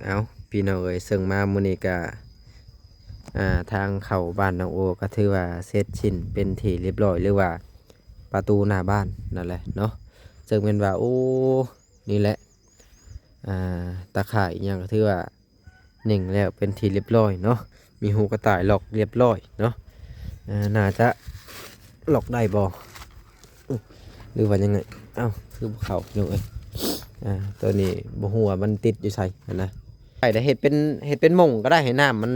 ເອົາ ພີ່ນ້ອງເອີຍ ເຊິ່ງມາມື້ນີ້ກະ ອ່າ ທາງເຂົ້າບ້ານນ້ອງໂອ ກໍຖືວ່າເສັດສິ້ນເປັນທີ່ລຽບຮ້ອຍ ຫຼືວ່າປະຕູໜ້າບ້ານນັ້ນແຫຼະເນາະ. ເຊິ່ງແມ່ນວ່າ ໂອ້ ນີ້ແຫຼະ ອ່າ ຕາຂ່າຍອີ່ຫຍັງກໍຖືວ່າ ເໜັງແລ້ວເປັນທີ່ລຽບຮ້ອຍເນາະ, ມີຮູກະຕ່າຍລັອກລຽບຮ້ອຍເນາະ. ເອີ ໜ້າຈະລັອກໄດ້ບໍ່ ຫຼືວ່າຍັງໄງ? ເອົ້າ ຄືບໍ່ເຂົ້າພີ່ນ້ອງເອີຍ. ອ່າ ຕົວນີ້ບໍ່ຮູ້ວ່າມັນຕິດຢູ່ໃສຫັ້ນນະ. ໄດ້ ໄດ້ເຮັດເປັນ ເຮັດເປັນມົ້ງກໍໄດ້ ໃຫ້ນ້ຳມັນ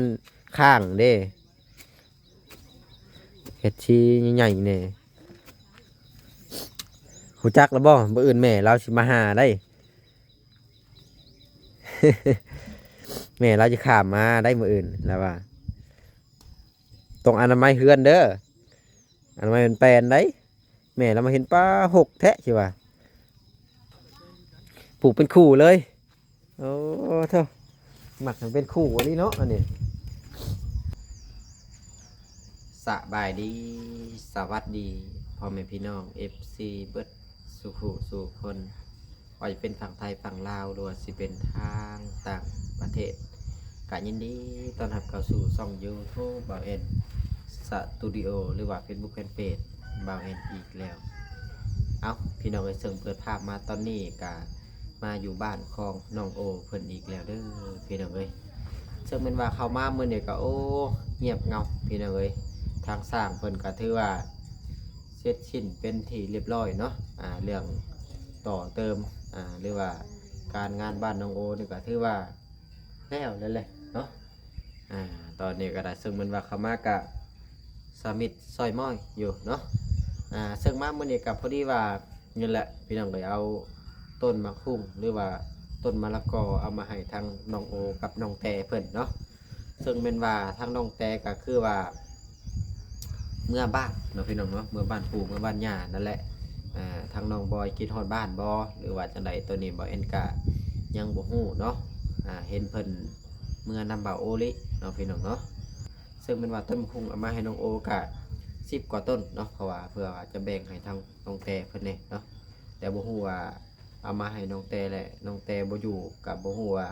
ຄ້າງເດ້, ເຮັດຊີ້ໃຫຍ່ໆແດ່. ຮູ້ຈັກແລ້ວບໍ່? ມື້ອື່ນແມ່ລາວຊິມາຫາໄດ໋. ແມ່ລາວຈະຂ້າມມາໄດ໋ມື້ອື່ນ ລາວວ່າ ຕ້ອງອະນາໄມເຮືອນເດີ ອະນາໄມແປນໆໄດ໋. ແມ່ລາວມາເຫັນ ປ້າ ຮົກແທ້ ຊິວ່າ ປູກເປັນຄູ່ເລີຍ. ໂອ້ໂທ້ ມັກໃຫ້ເປັນຄູ່ອີ່ຫຼີເນາະ ອັນນີ້. ສະບາຍດີ ສະຫວັດດີ ພໍ່ແມ່ພີ່ນ້ອງ ເອັຟຊີ ເບິດສູ່ຜູ້ສູ່ຄົນ, ບໍ່ວ່າຈະເປັນຝັ່ງໄທ ຝັ່ງລາວ ຫຼືວ່າຊິເປັນທາງຕ່າງປະເທດ, ກະຍິນດີຕ້ອນຮັບເຂົ້າສູ່ຊ່ອງຢູທູບບ່າວແອນສະຕູດິໂອ ຫຼືວ່າເຟສບຸກແຟນເພຈບ່າວແອນອີກແລ້ວ. ເອົ້າ ພີ່ນ້ອງເອີຍ ເຊິ່ງເປີດພາບມາຕອນນີ້ກະ ມາຢູ່ບ້ານຂອງນ້ອງໂອເພິ່ນອີກແລ້ວເດີ ພີ່ນ້ອງເອີຍ. ເຊິ່ງແມ່ນວ່າເຂົ້າມາມື້ນີ້ກໍ ໂອ້ ງຽບເຫງົາ ພີ່ນ້ອງເອີຍ. ທາງຊ່າງເພິ່ນກໍຖືວ່າເສັດສິ້ນເປັນທີ່ລຽບຮ້ອຍເນາະ, ອ່າ ເລື່ອງຕໍ່ເຕີມ ອ່າ ຫຼືວ່າການງານບ້ານນ້ອງໂອນີ້ກໍຖືວ່າ ແລ້ວແລ້ວແຫຼະເນາະ. ອ່າ ຕອນນີ້ກໍໄດ້ ເຊິ່ງແມ່ນວ່າເຂົ້າມາກະສະມິດຊ່ອຍມ້ອຍຢູ່ເນາະ. ອ່າ ເຊິ່ງມາມື້ນີ້ກໍພໍດີວ່າ ນີ້ແຫຼະ ພີ່ນ້ອງເອີຍ ເອົາຕົ້ນໝາກຫຸ່ງ ຫຼືວ່າຕົ້ນມະລະກອ ເອົາມາໃຫ້ທາງນ້ອງໂອກັບນ້ອງແຕເພິ່ນເນາະ. ເຊິ່ງແມ່ນວ່າທາງນ້ອງແຕກໍຄືວ່າ ເມືອບ້ານເນາະ ພີ່ນ້ອງເນາະ, ເມືອບ້ານປູ່ ເມືອບ້ານຍ່ານັ້ນແຫຼະ. ອ່າ ທາງນ້ອງບອຍຄິດຮອດບ້ານບໍ່ ຫຼືວ່າຈັ່ງໃດ ໂຕນີ້ບ່າວແອນກະຍັງບໍ່ຮູ້ເນາະ. ອ່າ ເຫັນເພິ່ນເມືອນຳບ່າວໂອລິເນາະ ພີ່ນ້ອງເນາະ. ເຊິ່ງແມ່ນວ່າຕົ້ນໝາກຫຸ່ງເອົາມາໃຫ້ນ້ອງໂອກະສິບກວ່າຕົ້ນເນາະ, ເພາະວ່າເພື່ອວ່າຈະແບ່ງໃຫ້ທາງນ້ອງແຕເພິ່ນແດ່ເນາະ. ແຕ່ບໍ່ຮູ້ວ່າເອົາມາໃຫ້ນ້ອງແຕແລ້ວ ນ້ອງແຕບໍ່ຢູ່ ກະບໍ່ຮູ້ວ່າ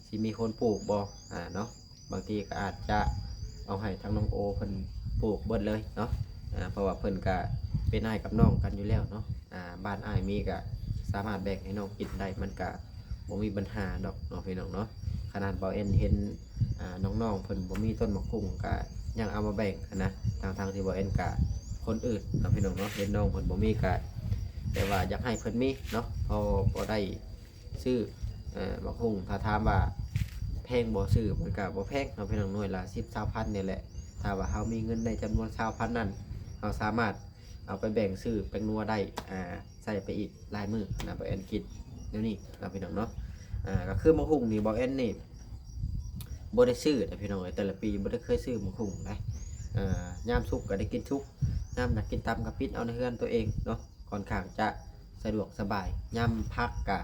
ຊິມີຄົນປູກບໍ່ ອ່າ ເນາະ. ບາງທີກໍອາດຈະເອົາໃຫ້ທາງນ້ອງໂອເພິ່ນປູກເບິດເລີຍເນາະ ອ່າ ເພາະວ່າເພິ່ນກະເປັນອ້າຍກັບນ້ອງກັນຢູ່ແລ້ວເນາະ. ອ່າ ບ້ານອ້າຍມີກະສາມາດແບ່ງໃຫ້ນ້ອງກິນໄດ້ ມັນກະບໍ່ມີບັນຫາດອກເນາະ ພີ່ນ້ອງເນາະ. ຂະໜາດບ່າວແອນເຫັນ ອ່າ ນ້ອງໆເພິ່ນບໍ່ມີຕົ້ນໝາກຫຸ່ງກະຍັງເອົາມາແບ່ງຫັ້ນນະ ທັງໆທີ່ບ່າວແອນກະຄົນອື່ນເນາະ ພີ່ນ້ອງເນາະ. ເຫັນນ້ອງເພິ່ນບໍ່ມີກະ ແຕ່ວ່າຢາກໃຫ້ເພິ່ນມີເນາະ ເພາະບໍ່ໄດ້ ຊື້ ເອີ ໝາກຫຸ່ງ ຖ້າຖາມວ່າແພງບໍ່ ຊື້ມັນກະບໍ່ແພງເນາະ ພີ່ນ້ອງ, ໜ່ວຍລະສິບ ຊາວພັນນີ້ແຫຼະ. ຖ້າວ່າເຮົາມີເງິນໃນຈຳນວນຊາວພັນນັ້ນ ເຮົາສາມາດເອົາໄປແບ່ງຊື້ແປ້ງນົວໄດ້ ອ່າ ໃຊ້ໄປອີກຫຼາຍມື້ນະ ບ່າວແອນຄິດແນວນີ້ເນາະ ພີ່ນ້ອງເນາະ. ອ່າ ກໍຄືໝາກຫຸ່ງນີ້ ບ່າວແອນນີ້ບໍ່ໄດ້ຊື້ເດ້ ພີ່ນ້ອງເອີຍ, ແຕ່ລະປີບໍ່ໄດ້ເຄີຍຊື້ໝາກຫຸ່ງເດ້. ອ່າ ຍາມສຸກກໍໄດ້ກິນສຸກ, ຍາມຢາກກິນຕຳກໍປິດເອົາໃນເຮືອນຕົວເອງເນາະ. ຂ້ອນຂ້າງຈະສະດວກສະບາຍ. ຍາມຜັກກະ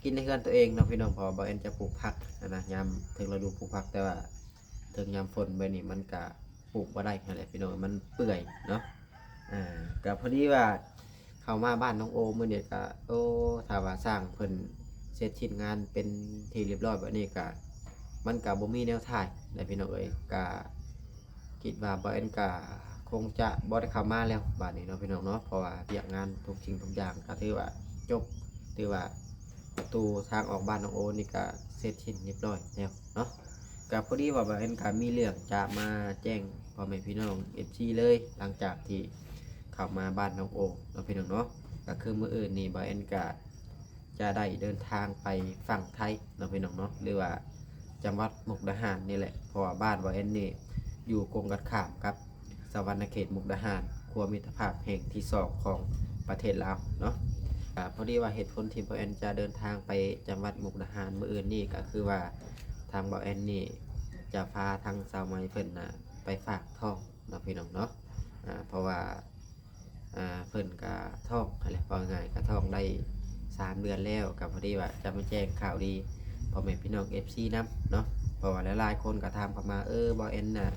ກິນໃນເຮືອນຕົວເອງເນາະ ພີ່ນ້ອງ, ເພາະວ່າບ່າວແອນຈະປູກຜັກຫັ້ນນະ ຍາມເຖິງລະດູປູກຜັກ. ແຕ່ວ່າເຖິງຍາມຝົນແບບນີ້ມັນກະປູກບໍ່ໄດ້ຫັ້ນແຫຼະ ພີ່ນ້ອງ, ມັນເປື່ອຍເນາະ. ອ່າ ກະພໍດີວ່າເຂົ້າມາບ້ານນ້ອງໂອມື້ນີ້ກະ ໂອ້ ຖ້າວ່າຊ່າງເພິ່ນເສັດສິ້ນງານເປັນທີ່ລຽບຮ້ອຍແບບນີ້ກະ ມັນກະບໍ່ມີແນວຖ່າຍແຫຼະ ພີ່ນ້ອງເອີຍ. ກະ ຄິດວ່າບ່າວແອນກະຄົງຈະບໍ່ໄດ້ເຂົ້າມາແລ້ວບາດນີ້ເນາະ ພີ່ນ້ອງເນາະ, ເພາະວ່າວຽກງານທຸກສິ່ງທຸກຢ່າງກໍຖືວ່າຈົບ, ຖືວ່າປະຕູທາງອອກບ້ານນ້ອງໂອນີ້ກະເສັດສິ້ນລຽບຮ້ອຍແລ້ວເນາະ. ກະພໍດີວ່າບ່າວແອນກະມີເລື່ອງຈະມາແຈ້ງພໍ່ແມ່ພີ່ນ້ອງເອັຟຊີເລີຍ ຫຼັງຈາກທີ່ເຂົ້າມາບ້ານນ້ອງໂອເນາະ ພີ່ນ້ອງເນາະ. ກະຄືມື້ອື່ນນີ້ບ່າວແອນກະ ຈະໄດ້ເດີນທາງໄປຝັ່ງໄທເນາະ ພີ່ນ້ອງເນາະ ຫຼືວ່າຈັງຫວັດມຸກດາຫານນີ້ແຫຼະ, ເພາະວ່າບ້ານບ່າວແອນນີ້ຢູ່ກົງກັນຂ້າມກັບສະຫວັນນະເຂດມຸກດາຫານ, ຂົວມິດຕະພາບແຫ່ງທີສອງຂອງປະເທດລາວເນາະ. ອາ ພໍດີວ່າເຫດຜົນທີ່ບ່າວແອນຈະເດີນທາງໄປຈັງຫວັດມຸກດາຫານມື້ອື່ນນີ້ ກໍຄືວ່າທາງບ່າວແອນນີ້ຈະພາທາງສາວໃໝ່ເພິ່ນນະໄປຝາກທ້ອງເນາະ ພີ່ນ້ອງເນາະ. ອາ ເພາະວ່າ ອ່າ ເພິ່ນກະທ້ອງຫັ້ນແຫຼະ, ເວົ້າງ່າຍໆ ກະທ້ອງໄດ້ສາມເດືອນແລ້ວ. ກະພໍດີວ່າຈະມາແຈ້ງຂ່າວດີພໍ່ແມ່ພີ່ນ້ອງເອັຟຊີນຳເນາະ, ເພາະວ່າຫຼາຍໆຄົນກະຖາມເຂົ້າມາ ເອີ ບ່າວແອນນະ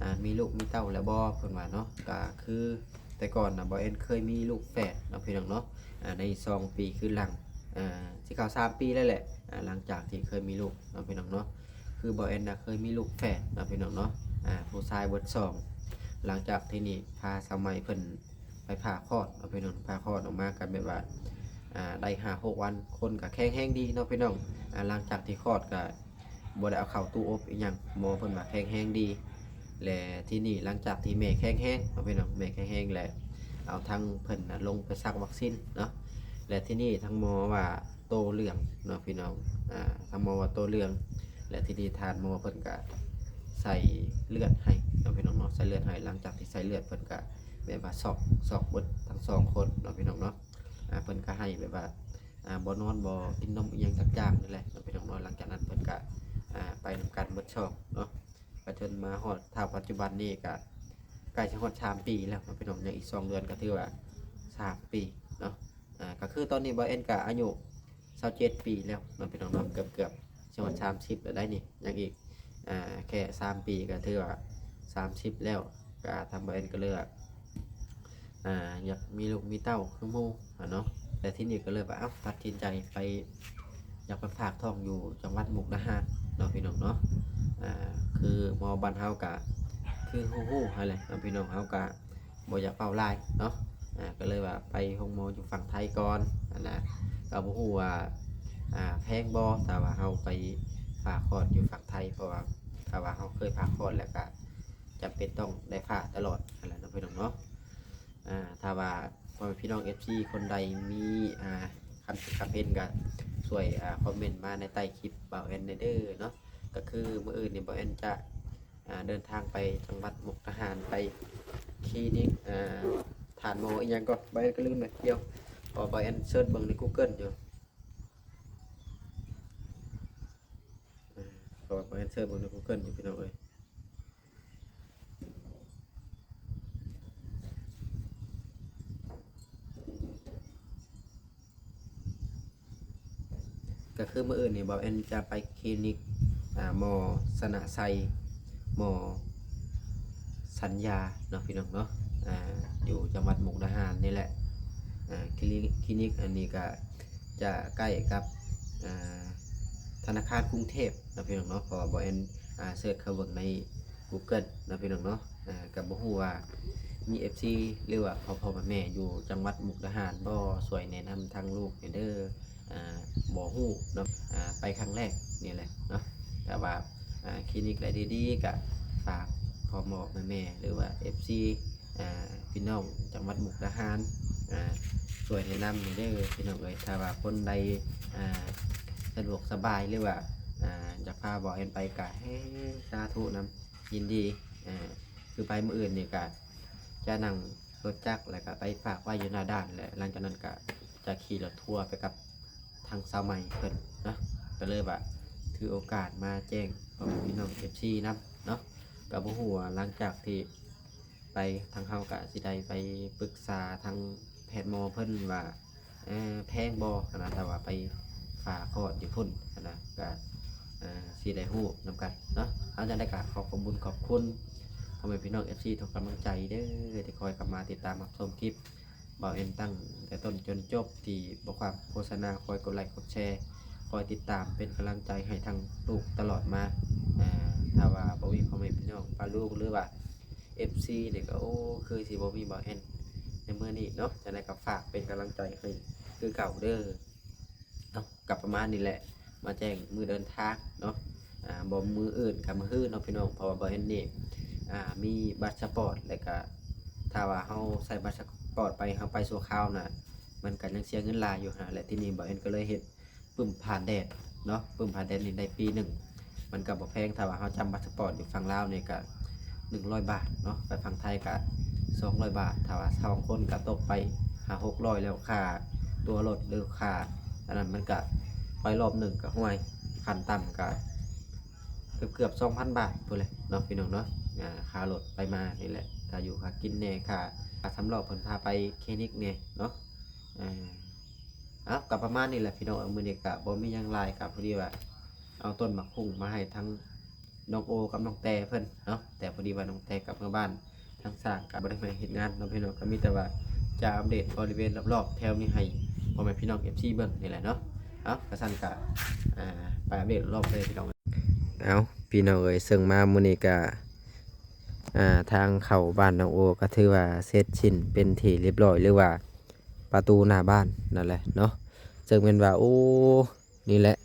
ອ່າ ມີລູກມີເຕົ້າແລ້ວບໍ່ ເພິ່ນວ່າເນາະ. ກະຄືແຕ່ກ່ອນນະ ບ່າວແອນເຄີຍມີລູກແຝດເນາະ ພີ່ນ້ອງເນາະ, ອ່າ ໃນສອງປີຄືນຫຼັງ ອ່າ ຊິເຂົ້າສາມປີແລ້ວແຫຼະ ອ່າ ຫຼັງຈາກທີ່ເຄີຍມີລູກເນາະ ພີ່ນ້ອງເນາະ. ຄືບ່າວແອນນະເຄີຍມີລູກແຝດເນາະ ພີ່ນ້ອງເນາະ ອ່າ ຜູ້ຊາຍເບິດສອງ. ຫຼັງຈາກທີ່ນີ້ພາສາວໃໝ່ເພິ່ນໄປຜ່າຄອດເນາະ ພີ່ນ້ອງ, ຜ່າຄອດອອກມາກໍແບບວ່າ ອ່າ ໄດ້ຫ້າຫົກວັນ ຄົນກໍແຂງແຮງດີເນາະ ພີ່ນ້ອງ. ອ່າ ຫຼັງຈາກທີ່ຄອດກໍບໍ່ໄດ້ເອົາເຂົ້າຕູ້ອົບອີ່ຫຍັງ, ໝໍເພິ່ນວ່າແຂງແຮງດີ. ແລະ ທີ່ນີ້ຫຼັງຈາກທີ່ແມ່ແຂງແຮງເນາະ ພີ່ນ້ອງ, ແມ່ແຂງແຮງ ແລະ ເອົາທາງເພິ່ນນະລົງໄປສັກວັກຊີນເນາະ. ແລະ ທີ່ນີ້ທາງໝໍວ່າໂຕເຫຼືອງເນາະ ພີ່ນ້ອງ, ອ່າ ທາງໝໍວ່າໂຕເຫຼືອງ. ແລະ ທີ່ນີ້ທ່ານໝໍເພິ່ນກະໃສ່ເລືອດໃຫ້ເນາະ ພີ່ນ້ອງເນາະ, ໃສ່ເລືອດໃຫ້. ຫຼັງຈາກທີ່ໃສ່ເລືອດ ເພິ່ນກະແບບວ່າຊັອກ ຊັອກເບິດທັງສອງຄົນເນາະ ພີ່ນ້ອງເນາະ. ອ່າ ເພິ່ນກະໃຫ້ແບບວ່າ ອ່າ ບໍ່ນອນ ບໍ່ກິນນົມອີ່ຫຍັງຈັກຢ່າງນີ້ແຫຼະເນາະ ພີ່ນ້ອງເນາະ. ຫຼັງຈາກນັ້ນເພິ່ນກະ ອ່າ ໄປນຳກັນເບິດສອງເນາະ, ໄປຈົນມາຮອດເທົ່າປັດຈຸບັນນີ້ກະໃກ້ຊິຮອດສາມປີແລ້ວເນາະ ພີ່ນ້ອງ. ຍັງອີກສອງເດືອນກໍຖືວ່າສາມປີເນາະ. ອ່າ ກໍຄືຕອນນີ້ບ່າວແອນກະອາຍຸຊາວເຈັດປີແລ້ວເນາະ ພີ່ນ້ອງເນາະ, ເກືອບໆຊິຮອດສາມສິບແລ້ວໄດ໋ນີ້. ຍັງອີກ ອ່າ ແຄ່ສາມປີກໍຖືວ່າສາມສິບແລ້ວ. ກໍທາງບ່າວແອນກໍເລີຍ ອ່າ ຢາກມີລູກມີເຕົ້າຄືໝູ່ຫັ້ນເນາະ. ແຕ່ທີ່ນີ້ກໍເລີຍວ່າ ເອົ້າ ຕັດສິນໃຈໄປ ຢາກໄປຝາກທ້ອງຢູ່ຈັງຫວັດມຸກດາຫານເນາະ ພີ່ນ້ອງເນາະ. ອ່າ ຄືໝໍບ້ານເຮົາກະຄືຮູ້ໆຫັ້ນແຫຼະເນາະ ພີ່ນ້ອງ, ເຮົາກະບໍ່ຢາກເວົ້າຫຼາຍເນາະ. ອ່າ ກໍເລີຍວ່າໄປໂຮງໝໍຢູ່ຝັ່ງໄທກ່ອນຫັ້ນນະ. ກໍບໍ່ຮູ້ວ່າ ອ່າ ແພງບໍ່ ຖ້າວ່າເຮົາໄປຜ່າຄອດຢູ່ຝັ່ງໄທ, ເພາະວ່າຖ້າວ່າເຮົາເຄີຍຜ່າຄອດແລ້ວກະ ຈຳເປັນຕ້ອງໄດ້ຜ່າຕະຫຼອດຫັ້ນແຫຼະເນາະ ພີ່ນ້ອງເນາະ. ອ່າ ຖ້າວ່າພໍ່ແມ່ພີ່ນ້ອງເອັຟຊີຄົນໃດມີ ອ່າ ຄຳຄິດຄຳເຫັນກໍຊ່ວຍ ອ່າ ຄອມເມັນມາໃນໃຕ້ຄລິບບ່າວແອນແດ່ເດີເນາະ. ກໍຄືມື້ອື່ນນີ້ບ່າວແອນຈະ ອ່າ ເດີນທາງໄປຈັງຫວັດມຸກດາຫານ ໄປຄລີນິກ ອ່າ ທ່ານໝໍອີ່ຫຍັງກໍ ບ່າວແອນກໍລືມແລ້ວ ດຽວ ເພາະວ່າບ່າວແອນເສີດເບິ່ງໃນກູເກີນຢູ່ ອ່າ ເພາະວ່າບ່າວແອນເສີດເບິ່ງໃນກູເກີນຢູ່ ພີ່ນ້ອງເອີຍ. ກໍຄືມື້ອື່ນນີ້ບ່າວແອນຈະໄປຄລີນິກ ອ່າ ໝໍຊະນະໄຊ ໝໍສັນຍາເນາະ ພີ່ນ້ອງເນາະ, ອ່າ ຢູ່ຈັງຫວັດມຸກດາຫານນີ້ແຫຼະ. ອ່າ ຄລີ ຄລີນິກອັນນີ້ກໍຈະໃກ້ກັບ ອ່າ ທະນາຄານກຸງເທບເນາະ ພີ່ນ້ອງເນາະ, ເພາະວ່າບ່າວແອນ ອ່າ ເສີດເຂົ້າເບິ່ງໃນ ກູເກີນເນາະ ພີ່ນ້ອງເນາະ. ອ່າ ກໍບໍ່ຮູ້ວ່າມີເອັຟຊີ ຫຼືວ່າພໍ່ໆແມ່ໆຢູ່ຈັງຫວັດມຸກດາຫານບໍ່ ຊ່ວຍແນະນຳທາງລູກແດ່ເດີ. ອ່າ ບໍ່ຮູ້ເນາະ ອ່າ ໄປຄັ້ງແລກນີ້ແຫຼະເນາະ. ແຕ່ວ່າ ອ່າ ຄລີນິກໃດດີໆ ກໍຝາກພໍ່ໆແມ່ໆ ຫຼືວ່າເອັຟຊີ ອ່າ ພີ່ນ້ອງຈັງຫວັດມຸກດາຫານ ອ່າ ຊ່ວຍແນະນຳແດ່ເດີ ພີ່ນ້ອງເອີຍ. ຖ້າວ່າຄົນໃດ ອ່າ ສະດວກສະບາຍ ຫຼືວ່າ ອ່າ ຢາກພາບ່າວແອນໄປ ກໍແຮ່ງສາທຸນຳ. ຍິນດີ ອ່າ ຄືໄປມື້ອື່ນນີ້ກະຈະນັ່ງລົດຈັກ ແລ້ວກະໄປຝາກໄວ້ຢູ່ໜ້າດ່ານ ແລະ ຫຼັງຈາກນັ້ນກະຈະຂີ່ລົດທົວໄປກັບທາງສາວໃໝ່ເພິ່ນເນາະ. ກະເລີຍວ່າຖືໂອກາດມາແຈ້ງພໍ່ແມ່ພີ່ນ້ອງເອັຟຊີນຳເນາະ. ກະບໍ່ຮູ້ວ່າຫຼັງຈາກທີ່ໄປ ທາງເຮົາກະຊິໄດ້ໄປປຶກສາທາງແພດໝໍເພິ່ນວ່າ ເອີ ແພງບໍ່ຫັ້ນນະ ຖ້າວ່າໄປຜ່າຄອດຢູ່ພຸ້ນຫັ້ນນະ ກະ ເອີ ຊິໄດ້ຮູ້ນຳກັນເນາະ. ເອົາ ຈັ່ງໃດກະຂໍຂອບບຸນຂອບຄຸນພໍ່ແມ່ພີ່ນ້ອງເອັຟຊີທຸກກຳລັງໃຈເດີ ທີ່ຄອຍເຂົ້າມາຕິດຕາມຮັບຊົມຄລິບບ່າວແອນຕັ້ງແຕ່ຕົ້ນຈົນຈົບ ທີ່ບໍ່ຂວາງໂຄສະນາ, ຄອຍກົດໄລກົດແຊ, ຄອຍຕິດຕາມເປັນກຳລັງໃຈໃຫ້ທາງລູກຕະຫຼອດມາ. ເອີ ຖ້າວ່າບໍ່ມີພໍ່ແມ່ພີ່ນ້ອງປ້າລຸງ ຫຼືວ່າ ເອັຟຊີນີ້ກໍ ໂອ້ ຄືຊິບໍ່ມີບ່າວແອນໃນມື້ນີ້ເນາະ. ຈັ່ງໃດກໍຝາກເປັນກຳລັງໃຈໃຫ້ຄືເກົ່າເດີ. ເອົາ ກໍປະມານນີ້ແຫຼະ ມາແຈ້ງມື້ເດີນທາງເນາະ. ອ່າ ບໍ່ມື້ອື່ນກໍມື້ຮືເນາະ ພີ່ນ້ອງ, ເພາະວ່າບ່າວແອນນີ້ ອ່າ ມີບັດສະປອດ ແລ້ວກໍຖ້າວ່າເຮົາໃຊ້ບັດສະປອດໄປ ເຮົາໄປຊົ່ວຄາວນະ ມັນກໍຍັງເສຍເງິນຫຼາຍຢູ່ຫັ້ນນະ. ແລະ ທີ່ນີ້ບ່າວແອນກໍເລີຍເຮັດ ປຶ້ມຜ່ານແດນເນາະ, ປຶ້ມຜ່ານແດນນີ້ໄດ້ປີໜຶ່ງ ມັນກໍບໍ່ແພງ. ຖ້າວ່າເຮົາຈຳບັດສະປອດຢູ່ຝັ່ງລາວນີ້ກະໜຶ່ງຮ້ອຍບາດເນາະ, ໄປຝັ່ງໄທກະສອງຮ້ອຍບາດ. ຖ້າວ່າສອງຄົນກະຕົກໄປຫ້າຫົກຮ້ອຍ ແລ້ວຄ່າຕົ໋ວລົດ ຫຼື ຄ່າອັນນັ້ນ ມັນກະໄປຮອບໜຶ່ງກະ ຫ້ວຍ ຂັ້ນຕ່ຳກະເກືອບໆສອງພັນບາດພຸ້ນແຫຼະເນາະ ພີ່ນ້ອງເນາະ. ອ່າ ຄ່າລົດໄປມານີ້ແຫຼະ, ຄ່າຢູ່ຄ່າກິນແດ່ ຄ່າ ຄ່າສຳລັອກເພິ່ນພາໄປຄລີນິກແດ່ເນາະ. ອ່າ ເອົາ ກໍປະມານນີ້ແຫຼະ ພີ່ນ້ອງເອີຍ. ມື້ນີ້ກໍບໍ່ມີຫຍັງຫຼາຍ, ກໍພໍດີວ່າເອົາຕົ້ນໝາກຫຸ່ງມາໃຫ້ທັງນ້ອງໂອກັບນ້ອງແຕເພິ່ນເນາະ, ແຕ່ພໍດີວ່ານ້ອງແຕກັບເມືອບ້ານທາງຊ່າງ, ກໍບໍ່ໄດ້ມາເຮັດງານເນາະ ພີ່ນ້ອງ. ກໍມີແຕ່ວ່າຈະອັບເດດບໍລິເວນລອບໆແຖວນີ້ໃຫ້ພໍ່ແມ່ພີ່ນ້ອງເອັຟຊີເບິ່ງນີ້ແຫຼະເນາະ. ເອົາ ກະຊັ້ນກະ ອ່າ ໄປອັບເດດລອບເລີຍພີ່ນ້ອງ. ເອົາ ພີ່ນ້ອງເອີຍ ເຊິ່ງມາມື້ນີ້ກະ ອ່າ ທາງເຂົ້າບ້ານນ້ອງໂອກະຖືວ່າເສັດສິ້ນເປັນທີ່ລຽບຮ້ອຍ ຫຼືວ່າປະຕູໜ້າບ້ານນັ້ນແຫຼະເນາະ. ເຊິ່ງແມ່ນວ່າ ໂອ້ ນີ້ແຫຼະ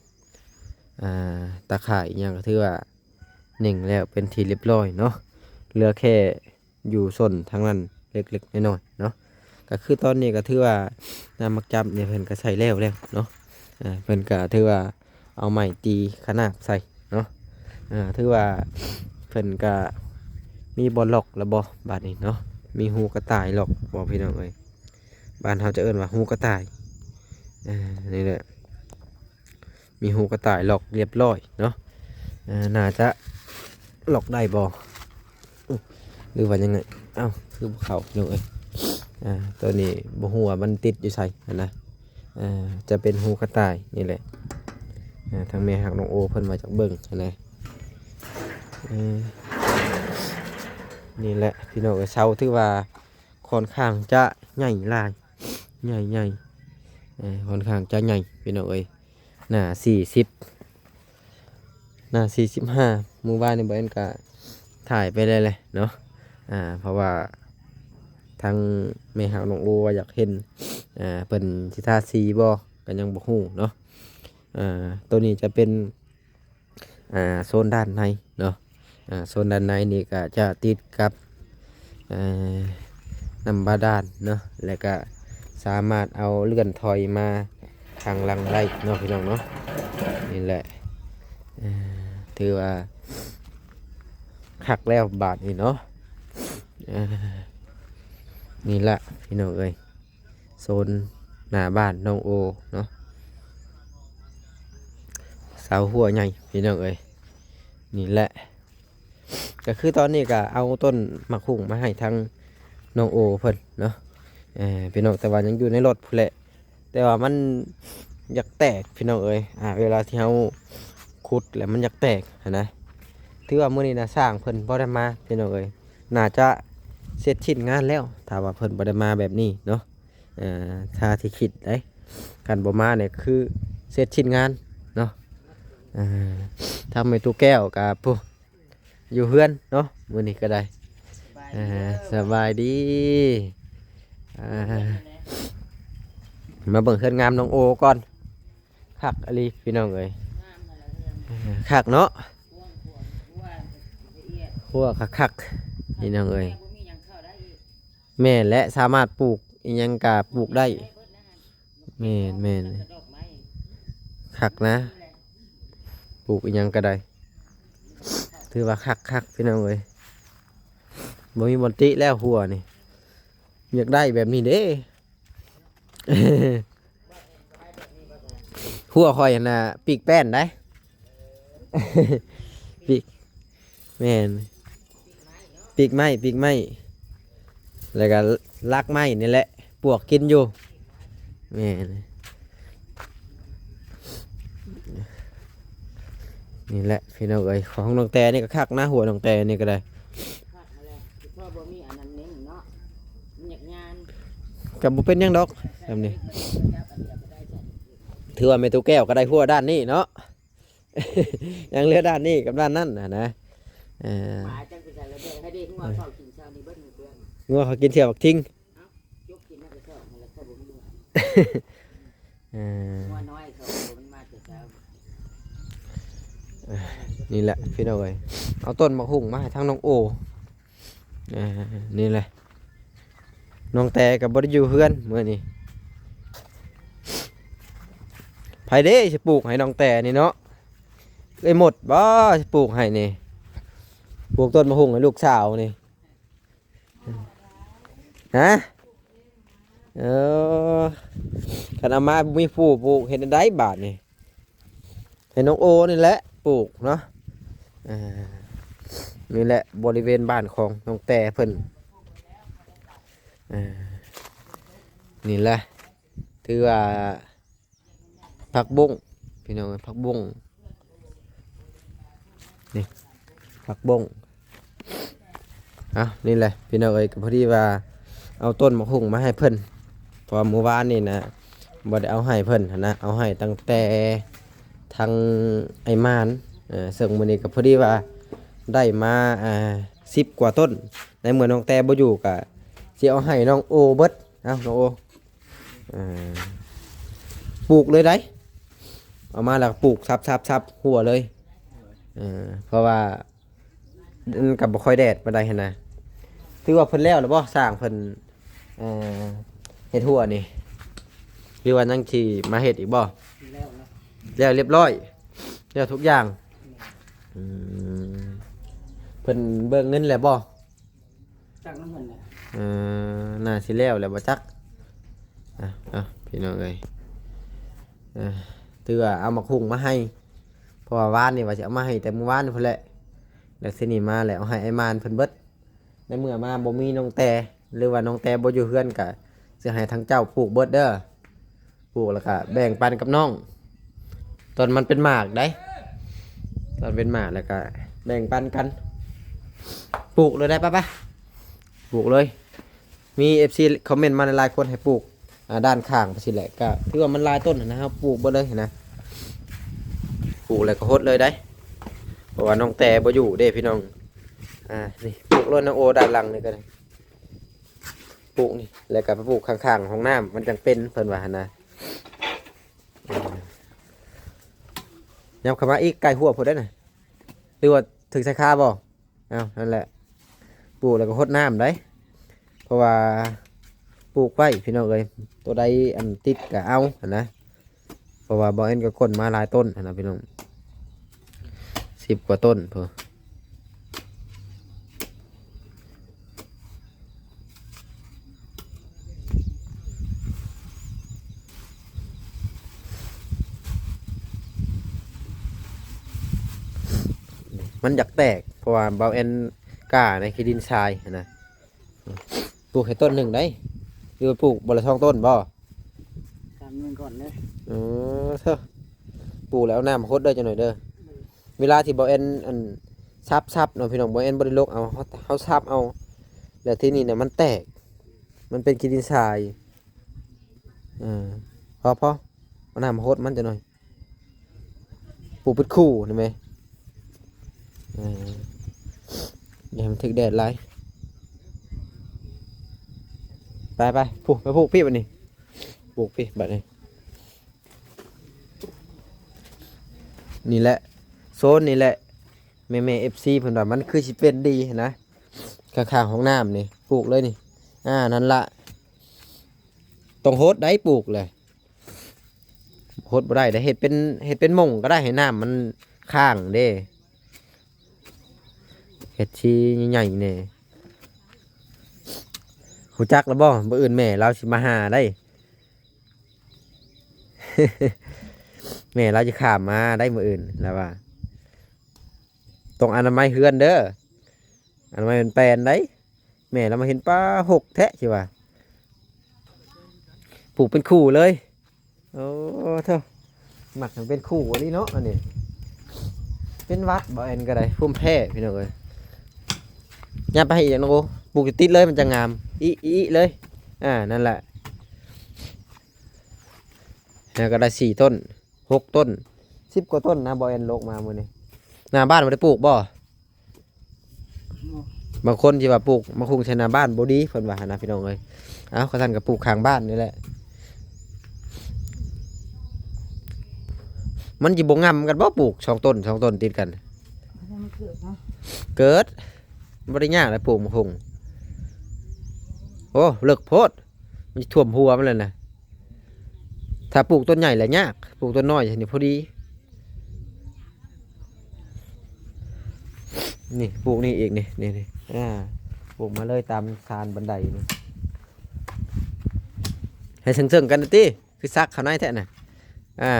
ອ່າ ຕາຂ່າຍອີ່ຫຍັງກະຖືວ່າເໜັງແລ້ວເປັນທີ່ລຽບຮ້ອຍເນາະ. ເຫຼືອແຄ່ ຢູ່ສົ້ນທາງນັ້ນເລັກໆນ້ອຍໆເນາະ. ກະຄືຕອນນີ້ກະຖືວ່ານ້ຳໝາກຈັບນີ້ເພິ່ນກະໃສ່ແລ້ວແລ້ວເນາະ. ອ່າ ເພິ່ນກະຖືວ່າເອົາໄມ້ຕີຂະໜາບໃສ່ເນາະ. ອ່າ ຖືວ່າເພິ່ນກະມີບ່ອນລັອກແລ້ວບໍ່ບາດນີ້ເນາະ, ມີຮູກະຕ່າຍລັອກບໍ່ພີ່ນ້ອງເອີຍ? ບ້ານເຮົາຈະເອີ້ນວ່າຮູກະຕ່າຍ. ອ່າ ນີ້ແຫຼະ ມີຮູກະຕ່າຍລັອກລຽບຮ້ອຍເນາະ. ເອີ ໜ້າຈະລັອກໄດ້ບໍ່ ຫຼືວ່າຍັງໄງ? ເອົ້າ ຄືບໍ່ເຂົ້າພີ່ນ້ອງເອີຍ. ອ່າ ໂຕນີ້ບໍ່ຮູ້ວ່າມັນຕິດຢູ່ໃສຫັ້ນນະ. ອ່າ ຈະເປັນຮູກະຕ່າຍນີ້ແຫຼະ. ອ່າ ທາງແມ່ຮັກນ້ອງໂອເພິ່ນວ່າຢາກເບິ່ງຫັ້ນນະ. ເອີ ນີ້ແຫຼະພີ່ນ້ອງເອີຍ ເສົາຖືວ່າ ຂ້ອນຂ້າງຈະໃຫຍ່ຫຼາຍ ໃຫຍ່ໆ ເອີ ຂ້ອນຂ້າງຈະໃຫຍ່ພີ່ນ້ອງເອີຍ. ໜ້າສີ່ສິບ ໜ້າສີ່ສິບຫ້າ ມື້ວານນີ້ບ່າວແອນກະຖ່າຍໄປແລ້ວແຫຼະເນາະ. ອ່າ ເພາະວ່າທາງແມ່ຮັກນ້ອງໂອວ່າຢາກເຫັນ ອ່າ ເພິ່ນຊິທາສີບໍ່ກະຍັງບໍ່ຮູ້ເນາະ. ອ່າ ໂຕນີ້ຈະເປັນ ອ່າ ໂຊນດ້ານໃນເນາະ. ອ່າ ໂຊນດ້ານໃນນີ້ກະຈະຕິດກັບ ເອີ ນ້ຳບາດານເນາະ ແລະກະສາມາດເອົາເລື່ອນຖອຍມາທາງຫຼັງໄດ້ເນາະພີ່ນ້ອງເນາະ. ນີ້ແຫຼະ ເອີ ຖືວ່າຄັກແລ້ວບາດນີ້ເນາະ. ເອີ ນີ້ລະພີ່ນ້ອງເອີຍ ໂຊນໜ້າບ້ານນ້ອງໂອເນາະ. ເສົາຮົ້ວໃຫຍ່ພີ່ນ້ອງເອີຍ. ນີ້ແຫຼະ ກະຄືຕອນນີ້ກະເອົາຕົ້ນໝາກຫຸ່ງມາໃຫ້ທາງນ້ອງໂອເພິ່ນເນາະ ເອີ ພີ່ນ້ອງ, ແຕ່ວ່າຍັງຢູ່ໃນລົດພຸ້ນແຫຼະ. ແຕ່ວ່າມັນຢາກແຕກພີ່ນ້ອງເອີຍ. ອ່າ ເວລາທີ່ເຮົາຂຸດແລ້ວມັນຢາກແຕກຫັ້ນນະ. ຖືວ່າມື້ນີ້ນະ ຊ່າງເພິ່ນບໍ່ໄດ້ມາພີ່ນ້ອງເອີຍ, ໜ້າຈະເສັດສິ້ນງານແລ້ວ ຖ້າວ່າເພິ່ນບໍ່ໄດ້ມາແບບນີ້ເນາະ. ເອີ ຖ້າທີ່ຄິດໄດ໋ ຄັນບໍ່ມານີ້ຄືເສັດສິ້ນງານເນາະ. ເອີ ທາງແມ່ຕູ້ແກ້ວກະ ຜູ້ ຢູ່ເຮືອນເນາະ ມື້ນີ້ກະໄດ້. ເອີ ສະບາຍດີ. ອ່າ ມາເບິ່ງເຮືອນງາມນ້ອງໂອກ່ອນ. ຄັກອີ່ຫຼີພີ່ນ້ອງເອີຍ. ເອີ ຄັກເນາະ. ຮົ້ວຄັກໆ ພີ່ນ້ອງເອີຍ. ແມ່ນແຫຼະ ສາມາດປູກອີ່ຫຍັງກະປູກໄດ້. ແມ່ນໆ ຄັກນະ ປູກອີ່ຫຍັງກະໄດ້. ຖືວ່າຄັກໆ ພີ່ນ້ອງເອີຍ. ບໍ່ມີບ່ອນຕິແລ້ວ ຮົ້ວນີ້ ຢາກໄດ້ແບບນີ້ເດ້. ຮົ້ວຂ້ອຍຫັ້ນນະ ປີກແປ້ນໄດ໋ ປີກ ແມ່ນ ປີກໄມ້ ປີກໄມ້ ແລ້ວກະລາກໄມ້ນີ້ແຫຼະ ປວກກິນຢູ່. ແມ່ນ ນີ້ແຫຼະພີ່ນ້ອງເອີຍ. ຂອງນ້ອງແຕນີ້ກະຄັກນະ ຮົ້ວນ້ອງແຕນີ້ກະໄດ້. ຄັກຫັ້ນແຫຼະ ເພາະບໍ່ມີອັນນັ້ນເໜັງເນາະ ມັນຢາກຍານ. ກະບໍ່ເປັນຫຍັງດອກ ແບບນີ້. ຖືວ່າແມ່ຕູ້ແກ້ວກະໄດ້ຮົ້ວດ້ານນີ້ເນາະ. ຍັງເຫຼືອດ້ານນີ້ກັບດ້ານນັ້ນຫັ້ນນະ. ເອີ ປາຈັກໄປໃສ່ລະແບະໃຫ້ເດັກງົວເຂົ້າກິນເຊົ້ານີ້ເບິດມື້ເດືອນ. ງົວເຂົາກິນເຂົ້າບັກທິງ. ເອົ້າ ຈົກກິນມາແຕ່ເຊົ້າຫັ້ນລະ ເຂົາບໍ່ຮູ້. ເອີ ງົວນ້ອຍເຂົາມັນມາແຕ່ເຊົ້າ. ເອີ ນີ້ແຫຼະພີ່ນ້ອງເອີຍ ເອົາຕົ້ນໝາກຫຸ່ງມາໃຫ້ທາງນ້ອງໂອ. ເອີ ນີ້ແຫຼະ ນ້ອງແຕກະບໍ່ໄດ້ຢູ່ເຮືອນມື້ນີ້. ໃຜເດ້ຊິປູກໃຫ້ນ້ອງແຕນີ້ເນາະ? ເອື້ອຍມົດບໍ່ຊິປູກໃຫ້ນີ້? ປູກຕົ້ນໝາກຫຸ່ງໃຫ້ລູກສາວນີ້. ຮະ? ເອີ ຄັນເອົາມາບໍ່ມີຜູ້ປູກ ເຮັດແນວໃດບາດນີ້? ໃຫ້ນ້ອງໂອນີ້ແຫຼະປູກເນາະ. ເອີ ນີ້ແຫຼະບໍລິເວນບ້ານຂອງນ້ອງແຕເພິ່ນ. ເອີ ນີ້ແຫຼະ ຖືວ່າ ຜັກບົ້ງພີ່ນ້ອງເອີຍ ຜັກບົ້ງ ນີ້ ຜັກບົ້ງ. ເອົາ ນີ້ແຫຼະພີ່ນ້ອງເອີຍ ກະພໍດີວ່າເອົາຕົ້ນໝາກຫຸ່ງມາໃຫ້ເພິ່ນ ເພາະວ່າມື້ວານນີ້ນະ ບໍ່ໄດ້ເອົາໃຫ້ເພິ່ນຫັ້ນນະ ເອົາໃຫ້ຕັ້ງແຕ່ທາງອ້າຍມານ ເຊິ່ງມື້ນີ້ກໍພໍດີວ່າໄດ້ມາ ອ່າ ສິບກວ່າຕົ້ນ ໃນເມື່ອນ້ອງແຕບໍ່ຢູ່ ກໍຊິເອົາໃຫ້ນ້ອງໂອເບິດ. ເອົ້າ ນ້ອງໂອ ອ່າ ປູກເລີຍໄດ໋ ເອົາມາແລ້ວກໍປູກ ສັບໆໆ ຫົວເລີຍ ເອີ ເພາະວ່າມັນກໍບໍ່ຄ່ອຍແດດປານໃດຫັ້ນນະ. ຖືວ່າເພິ່ນແລ້ວແລ້ວບໍ່ ຊ່າງເພິ່ນ ເອີ ເຮັດຫົວນີ້ ຫຼືວ່າຍັງຊິມາເຮັດອີກບໍ່? ແລ້ວແລ້ວ ແລ້ວລຽບຮ້ອຍ ແລ້ວທຸກຢ່າງ. ແມ່ນ ອືມ ເພິ່ນເບີກເງິນແລ້ວບໍ່? ຈັກນຳເພິ່ນແຫຼະ ເອີ ໜ້າຊິແລ້ວແລ້ວບໍ່ຈັກ. ອ່ະ ເອົາ ພີ່ນ້ອງເອີຍ ເອີ ຖືວ່າເອົາໝາກຫຸ່ງມາໃຫ້ ເພາະວ່າວານນີ້ວ່າຊິເອົາມາໃຫ້ແຕ່ມື້ວານພຸ້ນແຫຼະ ແລ້ວທີນີ້ມາແລ້ວເອົາໃຫ້ອ້າຍມານເພິ່ນເບິດ. ໃນເມື່ອມາບໍ່ມີນ້ອງແຕ ຫຼືວ່ານ້ອງແຕບໍ່ຢູ່ເຮືອນ ກະຊິໃຫ້ທາງເຈົ້າປູກເບິດເດີ. ປູກແລ້ວກະແບ່ງປັນກັບນ້ອງ ຕອນມັນເປັນໝາກໄດ໋ ຕອນເປັນໝາກແລ້ວກະແບ່ງປັນກັນ. ປູກເລີຍໄດ໋ ໄປໆ ປູກເລີຍ. ມີເອັຟຊີຄອມເມັນມາຫຼາຍໆຄົນໃຫ້ປູກ ອ່າ ດ້ານຂ້າງໄປຊີ້ແຫຼະ ກະຖືວ່າມັນຫຼາຍຕົ້ນຫັ້ນນະ ເຮົາປູກເບິດເລີຍຫັ້ນນະ. ປູກແລ້ວກໍຫົດເລີຍໄດ໋ ເພາະວ່ານ້ອງແຕບໍ່ຢູ່ເດ້ພີ່ນ້ອງ. ອ່າ ນີ້ ປູກໂລດນະໂອ ດ້ານຫຼັງນີ້ກໍໄດ້ ປູກນີ້ ແລ້ວກໍໄປປູກຂ້າງໆຫ້ອງນ້ຳ ມັນຈັ່ງເປັນ ເພິ່ນວ່າຫັ້ນນະ. ອືມ ຫຍັບເຂົ້າມາອີກ ໃກ້ຫົວພຸ້ນໄດ໋ນະ ຫຼືວ່າຖືກໃສ່ຄາບໍ່? ເອົ້າ ນັ້ນແຫຼະ ປູກແລ້ວກໍຫົດນ້ຳໄດ໋ ເພາະວ່າປູກໄວ້ພີ່ນ້ອງເອີຍ ໂຕໃດອັນຕິດກໍເອົາຫັ້ນນະ. ເພາະວ່າບ່າວແອນກໍກົ້ນມາຫຼາຍຕົ້ນຫັ້ນນະພີ່ນ້ອງ ສິບກວ່າຕົ້ນພຸ້ນ. ມັນຢາກແຕກ ເພາະວ່າບ່າວແອນກ້າໃນຂີ້ດິນຊາຍຫັ້ນນະ. ປູກໃຫ້ຕົ້ນໜຶ່ງໄດ໋ ຫຼືວ່າປູກບໍ່ລະສອງຕົ້ນບໍ່? ສາມໜ່ວຍກ່ອນເດ້. ເອີ ເທີ ປູກແລ້ວເອົານ້ຳຫົດເດີ ຈັກໜ່ອຍເດີ. ເວລາທີ່ບ່າວແອນ ອັນ ສັບໆເນາະພີ່ນ້ອງ ບ່າວແອນບໍ່ໄດ້ລົກເອົາ ເຮົາ ເຮົາສັບເອົາ ແລ້ວທີນີ້ນະມັນແຕກ ມັນເປັນຂີ້ດິນຊາຍ. ເອີ ພໍ ພໍ ເອົານ້ຳຫົດມັນຈັກໜ່ອຍ. ປູກເປັນຄູ່ນີ້ແມ ເອີ ຢ່າໃຫ້ມັນຖືກແດດຫຼາຍ. ໄປໆ ປູກ ໄປປູກພີ້ບັດນີ້ ປູກພີ້ບັດນີ້. ນີ້ແຫຼະ ໂຊນນີ້ແຫຼະ ແມ່ໆ ເອັຟຊີ ເພິ່ນວ່າມັນຄືຊິເປັນດີຫັ້ນນະ ຂ້າງໆຫ້ອງນ້ຳນີ້ ປູກເລີຍນີ້. ອ່າ ນັ້ນລະ ຕ້ອງຫົດໄດ໋ ປູກແຫຼະ. ຫົດບໍ່ໄດ້ເດ້ ເຮັດເປັນ ເຮັດເປັນມົ້ງກໍໄດ້ ໃຫ້ນ້ຳມັນຄ້າງເດ້ ເຮັດຊີ້ໃຫຍ່ໆແດ່. ຮູ້ຈັກແລ້ວບໍ່? ມື້ອື່ນແມ່ລາວຊິມາຫາໄດ໋ ແມ່ລາວຊິຂ້າມມາໄດ໋ ມື້ອື່ນລາວວ່າ. ຕ້ອງອະນາໄມເຮືອນເດີ ອະນາໄມແປນໆໄດ໋. ແມ່ລາວມາເຫັນ ປ້າ ຫົກແທ້ ຊິວ່າ ປູກເປັນຄູ່ເລີຍ. ໂອ້ ໂທ້ ມັກໃຫ້ເປັນຄູ່ອີ່ຫຼີເນາະ ອັນນີ້ ເປັນຫວັດບໍ່ ແອນກໍໄດ້ ພູມແພ້ ພີ່ນ້ອງເອີຍ. ຫຍັບໄປໃຫ້ອີກ ນ້ອງໂອ ປູກຕິດໆເລີຍ ມັນຈະງາມ ອີ ອີ ເລີຍ. ອ່າ ນັ້ນແຫຼະ ແລ້ວກໍໄດ້ສີ່ຕົ້ນ ຫົກຕົ້ນ ສິບກວ່າຕົ້ນນະ ບ່າວແອນໂລກມາມື້ນີ້. ໜ້າບ້ານບໍ່ໄດ້ປູກບໍ່? ບາງຄົນທີ່ວ່າປູກໝາກຫຸ່ງໃສ່ໜ້າບ້ານບໍ່ດີ ເພິ່ນວ່າຫັ້ນນະ ພີ່ນ້ອງເອີຍ. ເອົ້າ ຄັນຊັ້ນກໍປູກຂ້າງບ້ານນີ້ແຫຼະ ມັນຊິບໍ່ງຳກັນບໍ່? ປູກສອງຕົ້ນ ສອງຕົ້ນຕິດກັນ ມັນເກີດເນາະ ເກີດ ບໍ່ໄດ້ຍາກແຫຼະ ປູກໝາກຫຸ່ງ. ໂອ້ ເລິກໂພດ ມັນຊິຖ້ວມຫົວມັນແລ້ວນະ. ຖ້າປູກຕົ້ນໃຫຍ່ແຫຼະຍາກ ປູກຕົ້ນນ້ອຍນີ້ພໍດີ. ນີ້ ປູກນີ້ອີກນີ້ ນີ້ ນີ້ ອ່າ ປູກມາເລີຍຕາມຊານບັນໄດນີ້ ໃຫ້ເຊິ່ງໆກັນຕິ ຄືຊັກເຂົ້າໃນແທ້ນະ ອ່າ.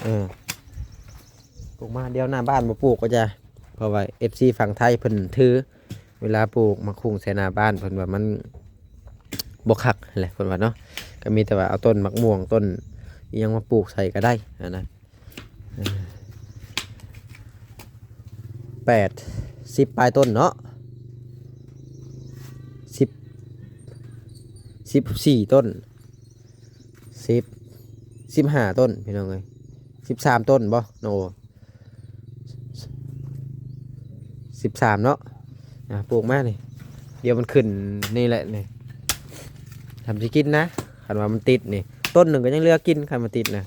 ເອີ ປູກມາດຽວໜ້າບ້ານບໍ່ປູກກໍຈະ ເພາະວ່າເອັຟຊີຝັ່ງໄທເພິ່ນຖື ເວລາປູກໝາກຫຸ່ງໃສ່ໜ້າບ້ານເພິ່ນວ່າມັນບໍ່ຄັກຫັ້ນແຫຼະ ເພິ່ນວ່າເນາະ. ກໍມີແຕ່ວ່າເອົາຕົ້ນໝາກມ່ວງ ຕົ້ນອີ່ຫຍັງມາປູກໃສ່ກໍໄດ້ຫັ້ນນະ. ເອີ ແປດ ສິບປາຍຕົ້ນເນາະ ສິບ ສິບສີ່ຕົ້ນ ສິບ ສິບຫ້າຕົ້ນ ພີ່ນ້ອງເອີຍ ສິບສາມຕົ້ນບໍ່ນ້ອງໂອ? ສິບສາມເນາະ ອ່າ ປູກມານີ້ ດຽວມັນຂຶ້ນນີ້ແຫຼະນີ້ ທຳຊິກິນນະ ຄັນວ່າມັນຕິດນີ້ ຕົ້ນໜຶ່ງກໍຍັງເຫຼືອກິນ ຄັນມັນຕິດນະ.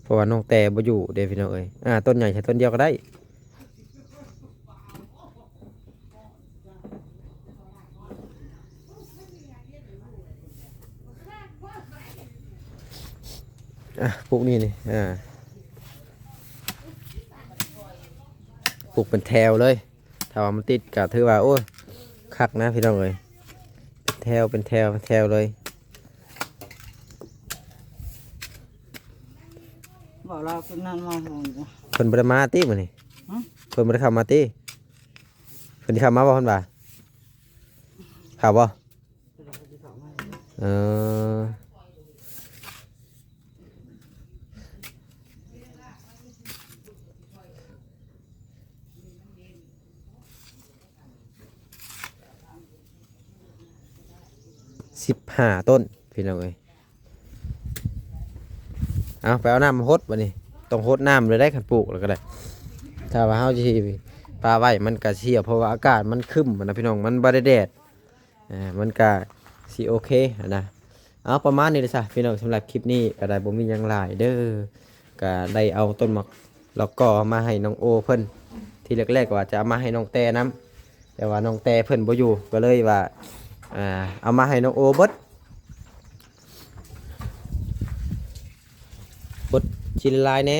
ເພາະວ່ານ້ອງແຕ່ບໍ່ຢູ່ເດ້ພີ່ນ້ອງເອີຍ ອ່າ ຕົ້ນໃຫຍ່ໃສ່ຕົ້ນດຽວກໍໄດ້. ອ່ະ ປູກນີ້ນີ້ ອ່າ ປູກເປັນແຖວເລີຍ ຖ້າວ່າມັນຕິດກໍຖືວ່າ ໂອ້ຍ ຄັກນະພີ່ນ້ອງເອີຍ ເປັນແຖວ ເປັນແຖວ ເປັນແຖວເລີຍ. ບອກລາວຄືນນັ້ນມາໂຫ ເພິ່ນບໍ່ໄດ້ມາຕິມື້ນີ້? ຫຶ? ເພິ່ນບໍ່ໄດ້ເຂົ້າມາຕິ? ເພິ່ນຊິເຂົ້າມາບໍ່ ເພິ່ນວ່າ? ເຂົ້າບໍ່? ເອີ ສິບຫ້າຕົ້ນ ພີ່ນ້ອງເອີຍ. ເອົາ ໄປເອົານ້ຳມາຫົດບັດນີ້ ຕ້ອງຫົດນ້ຳເລີຍໄດ໋ ຄັນປູກແລ້ວກໍໄດ້. ຖ້າວ່າເຮົາຊິປະໄວ້ມັນກໍເສຍ ເພາະວ່າອາກາດມັນຄຶ້ມນະພີ່ນ້ອງ ມັນບໍ່ໄດ້ແດດ ອ່າ ມັນກະຊິໂອເຄຫັ້ນນະ. ເອົາ ປະມານນີ້ແຫຼະຊະພີ່ນ້ອງ ສຳລັບຄລິບນີ້ກໍໄດ້ ບໍ່ມີຫຍັງຫຼາຍເດີ ກໍໄດ້ເອົາຕົ້ນໝາກລະກໍມາໃຫ້ນ້ອງໂອເພິ່ນ. ທີແລກໆວ່າຈະເອົາມາໃຫ້ນ້ອງແຕ່ນຳ ແຕ່ວ່ານ້ອງແຕ່ເພິ່ນບໍ່ຢູ່ ກໍເລີຍວ່າ ອ່າ ເອົາມາໃຫ້ນ້ອງໂອເບິດ ຫົດຊິລະລາຍແດ່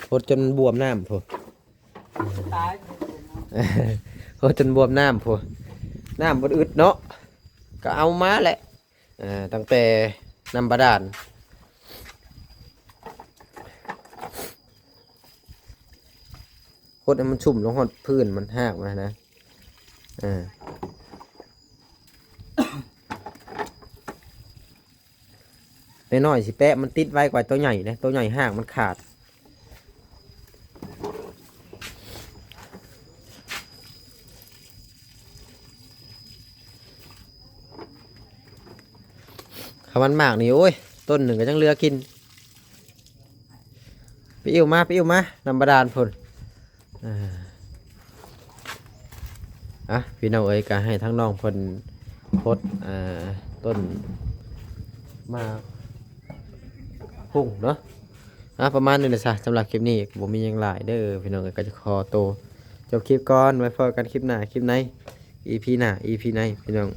ຫົດຈົນບວມນ້ຳພຸ້ນ. ຕາຍ ໂອ້ ຈົນບວມນ້ຳພຸ້ນ ນ້ຳບໍ່ອຶດເນາະ ກໍເອົາມາແຫຼະ ເອີ ຕັ້ງແຕ່ນ້ຳບາດານ ຫົດໃຫ້ມັນຊຸ່ມລົງຮອດພື້ນມັນ ຮາກມັນນະ ເອີ. ນ້ອຍໆຊິແປະ ມັນຕິດໄວກວ່າໂຕໃຫຍ່ເດ້ ໂຕໃຫຍ່ຮາກມັນຂາດ. ຄັນມັນໝາກນີ້ ໂອ້ຍ ຕົ້ນໜຶ່ງກໍຍັງເຫຼືອກິນ. ໄປອິ້ວມາ ໄປອິ້ວມາ ນ້ຳບາດານພຸ້ນ. ອ່າ ອ່ະ ພີ່ນ້ອງເອີຍ ກໍໃຫ້ທາງນ້ອງເພິ່ນຫົດ ອ່າ ຕົ້ນໝາກຫຸ່ງເນາະ. ອ່ະ ປະມານນີ້ແຫຼະຊະ ສຳລັບຄລິບນີ້ບໍ່ມີຫຍັງຫຼາຍເດີພີ່ນ້ອງເອີຍ ກໍຈະຂໍໂຕຈົບຄລິບກ່ອນ ໄວ້ພໍ້ກັນຄລິບໜ້າ ຄລິບໃນ ອີພີໜ້າ ອີພີໃນ ພີ່ນ້ອງ.